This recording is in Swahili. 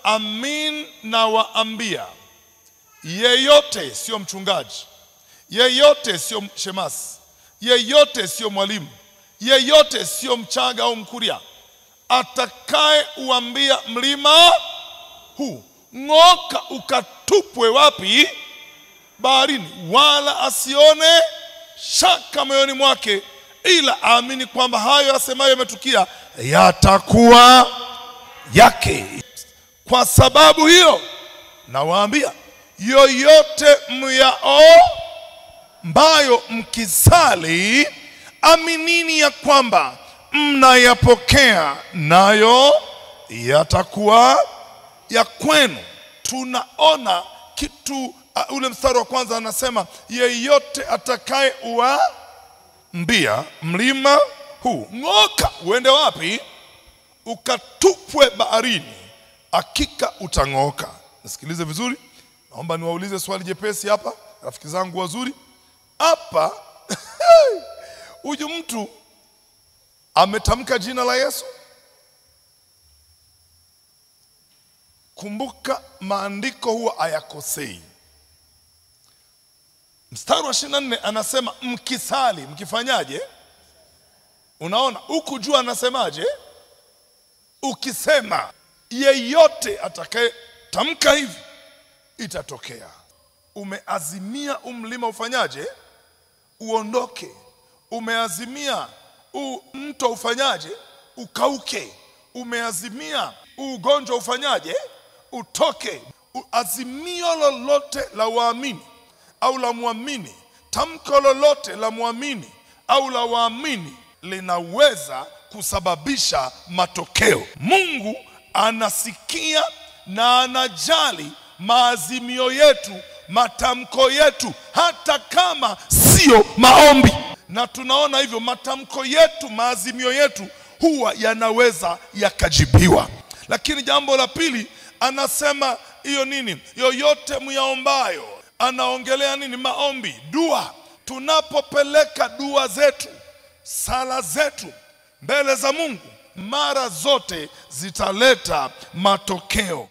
Amin nawaambia, yeyote sio mchungaji, yeyote sio shemasi, yeyote sio mwalimu, yeyote sio Mchaga au Mkuria, atakaye uambia mlima huu ng'oka ukatupwe wapi? Baharini, wala asione shaka moyoni mwake, ila aamini kwamba hayo asemayo yametukia, yatakuwa yake. Kwa sababu hiyo nawaambia, yoyote myaombayo mkisali, aminini ya kwamba mnayapokea, nayo yatakuwa ya kwenu. Tunaona kitu ule mstari wa kwanza anasema, yeyote atakaye uambia mlima huu ng'oka uende wapi? Ukatupwe baharini, hakika utang'oka. Nisikilize vizuri, naomba niwaulize swali jepesi hapa, rafiki zangu wazuri. Hapa huyu mtu ametamka jina la Yesu. Kumbuka maandiko huwa hayakosei. Mstari wa 24 anasema mkisali, mkifanyaje? Unaona, huku juu anasemaje? Ukisema. Yeyote atakaye tamka hivi itatokea. Umeazimia umlima ufanyaje? Uondoke. Umeazimia mto ufanyaje? Ukauke. Umeazimia ugonjwa ufanyaje? Utoke. Azimio lolote la waamini au la muamini, tamko lolote la muamini au la waamini linaweza kusababisha matokeo. Mungu anasikia na anajali maazimio yetu, matamko yetu, hata kama sio maombi. Na tunaona hivyo matamko yetu, maazimio yetu huwa yanaweza yakajibiwa. Lakini jambo la pili anasema hiyo nini? Yoyote myaombayo. Anaongelea nini? Maombi, dua. Tunapopeleka dua zetu, sala zetu mbele za Mungu, mara zote zitaleta matokeo.